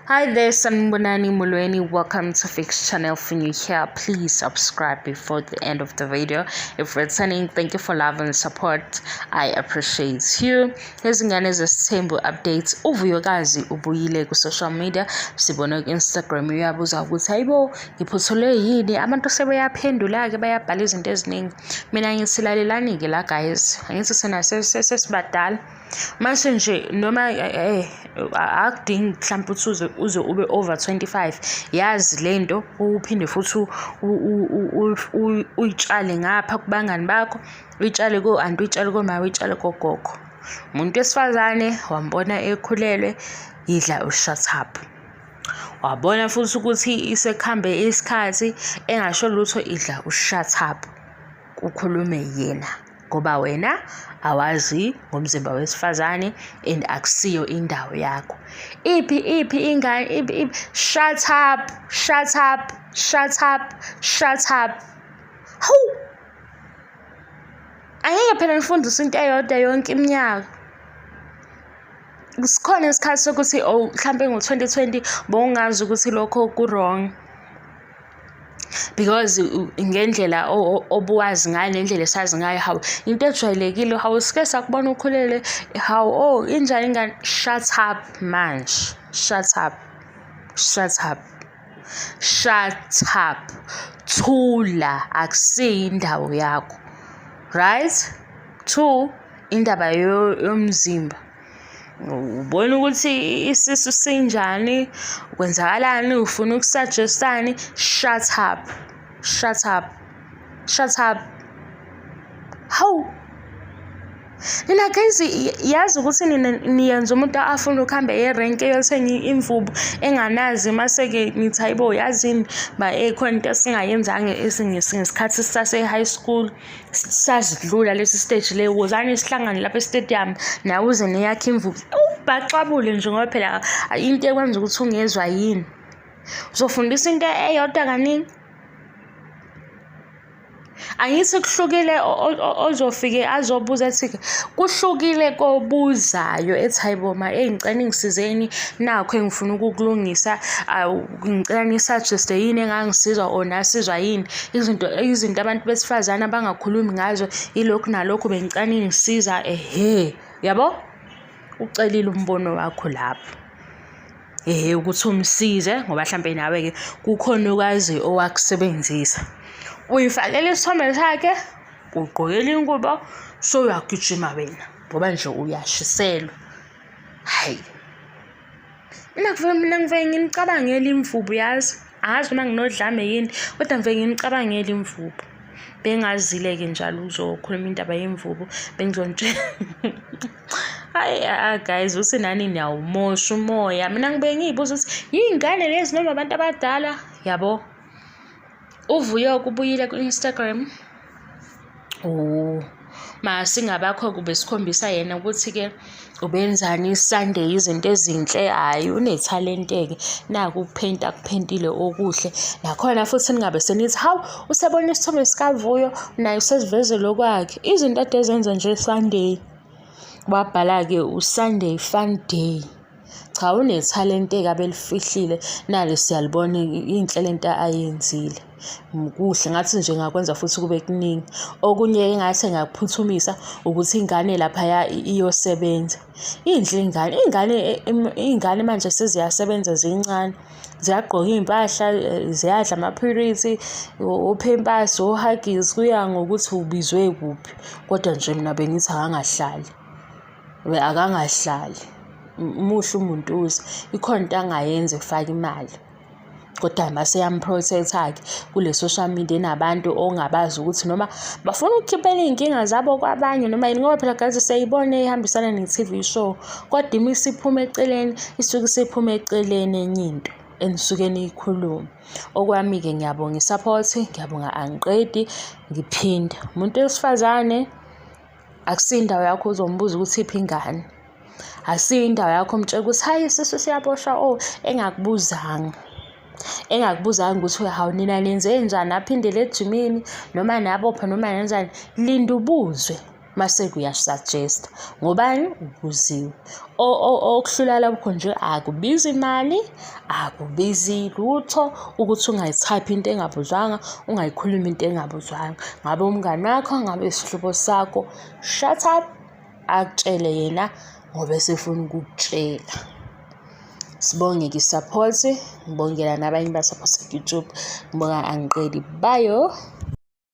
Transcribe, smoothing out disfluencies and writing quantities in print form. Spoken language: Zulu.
Hi there, Sanibonani Molweni. Welcome to Fix Channel. If you're new here, please subscribe before the end of the video. If returning, thank you for love and support. I appreciate you. Izingane zesithembu updates. Uvuyokazi ubuyile ku-social media. Sibone ku-Instagram uyabuza ukuthi hayibo ngiphuthelwe yini? Abantu sebeyaphendula-ke bayabhala izinto eziningi. Mina ngithi lalelani-ke la guys. Angithi sena sesibadala. Mase nje noma akudingi mhlawumpe ukuthi uze ube over 25 yazi lento uphinde futhi uyitshale ngapha kubangani bakho, uyitshale ko-anti, uyitshale koma, uyitshale kogogo. Umuntu wesifazane wambona ekhulelwe, yidla u-shut up. Wabona futhi ukuthi isekuhambe isikhathi engasho lutho, idla u-shut up. Kukhulume yena ngoba wena awazi ngomzimba wesifazane and akusiyo indawo yakho. Iphi iphi ingane iphi iphi? Shut up, shut up, shut up, shut up. Hawu! Angeke phela nifundise into eyodwa yonke iminyaka. Sikhona isikhathi sokuthi oh mhlampe ngo-2020 bowungazi ukuthi lokho ku-wrong because ngendlela obuwazi ngayo nendlela esazi ngayo, hawu into ejwayelekile, hawu sike sakubona ukhulelwe, hawu oh injani ingane. Shut up manje, shut up, shut up, shut up. Thula, akusiyo indawo yakho, right? Two, indaba yomzimba. Ubona ukuthi isisu sinjani, kwenzakalani, ufuna uku-suggest-ani, shut up, shut up, shut up. Hawu! Nina guys, yazi ukuthi nina niyenza umuntu afune ukuhamba erenki eyothenga imvubu enganazi, mase-ke nithi hayibo yazini ma khona into esingayenzanga ngesikhathi sisase-high school, sasidlula lesi stage le, wozani sihlangane lapha e-stadium nawe uze neyakho imvubu. Ubhaxabule nje ngoba phela into ekwenza ukuthi ungezwa yini. Uzofundisa into eyodwa kaningi. Angithi kuhlukile ozofike azobuza ethi kuhlukile kobuzayo ethi hayi bo ma eyi ngicela ningisizeni nakhu engifuna ukukulungisa, ngicela ni-suggest-e yini engangisiza or nasizwa yini. Izinto abantu besifazane abangakhulumi ngazo ilokhu nalokhu bengicela ningisiza ehhe, yabo? Ucelile umbono wakho lapho. Ehhe ukuthi umsize ngoba hlampe nawe-ke kukhona okwaziyo owakusebenzisa. Uyifakela isithombe sakhe, ugqokela ingubo, sewuyagijima wena ngoba nje uyashiselwa. Hhayi, mina ngivele nginicabangele imvubu yazi. Angazi noma nginodlame yini kodwa ngivele nginicabangele imvubu. Bengazile-ke njalo ukuzokhuluma indaba yemvubu, bengizonitshela. Hhayi guys, uthi nani niyawumosha umoya. Mina ngibuye ngiy'buze ukuthi yiy'ngane lezi noma abantu abadala, yabo? Uvuyo-ke ubuyile ku-Instagram. Oh, masingabakho-ke ubesikhombisa yena ukuthi-ke ubenzani Sunday izinto ezinhle, hhayi unethalente-ke naku ukuphenta akuphentile okuhle. Nakhona futhi ningabe senithi hawu usebona isithombe sikaVuyo naye usesivezela okwakhe. Izinto ade ezenza nje Sunday. Wabhala-ke u-Sunday fun day. Cha unethalente-ke abelifihlile nalo siyalibona inhle lento ayenzile. Kuhle ngathi nje ngakwenza futhi kube kuningi. Okunye-ke engathi ngakuphuthumisa ukuthi ingane laphaya iyosebenza. Inhle ingane, iy'ngane iy'ngane manje seziyasebenza zincane. Ziyagqoka iy'mpahla, ziyadla amaphilisi, o-Pampers, o-Huggies, kuya ngokuthi ubizwe kuphi. Kodwa nje mina bengithi akangahlali, akangahlali. Muhle umuntuza, ikhona into angayenza efaka imali. Kodwa mase eyam-protect-a-ke kule social media enabantu ongabazi ukuthi noma bafuna ukukhiphela iy'nkinga zabo kwabanye noma yini, ngoba phela guys siyayibona ihambisana ne-T_V show, kodwa uma isiphuma eceleni isuke isiphuma eceleni enye into enisuke niyikhulume. Okwami-ke ngiyabonga i-support, ngiyabonga angiqedi ngiphinde. Umuntu wesifazane akusiyo indawo yakho uzombuza ukuthi iphi ingane. Akusiyo indawo yakho umtshela ukuthi hhayi isisu siyaboshwa oh engakubuzanga. Engakubuzanga ukuthi hawu nina nenze njani naphindela ejimini noma nabopha noma nenzani. Linda ubuzwe. Mase-ke uyasuggest-a. Ngobani? Ubuziwe. Okuhlula lokho nje akubizi mali, akubizi lutho ukuthi ungayithayiphi into engabuzwanga, ungayikhulumi into engabuzwanga. Ngabe umngani wakho, ngabe isihlobo sakho, shut up, akutshele yena ngoba esefuna ukukutshela. Sibonge-ke i-support, ngibongela nabanye basaphothe ku-YouTube. Ngibonga angiqedi. Bye.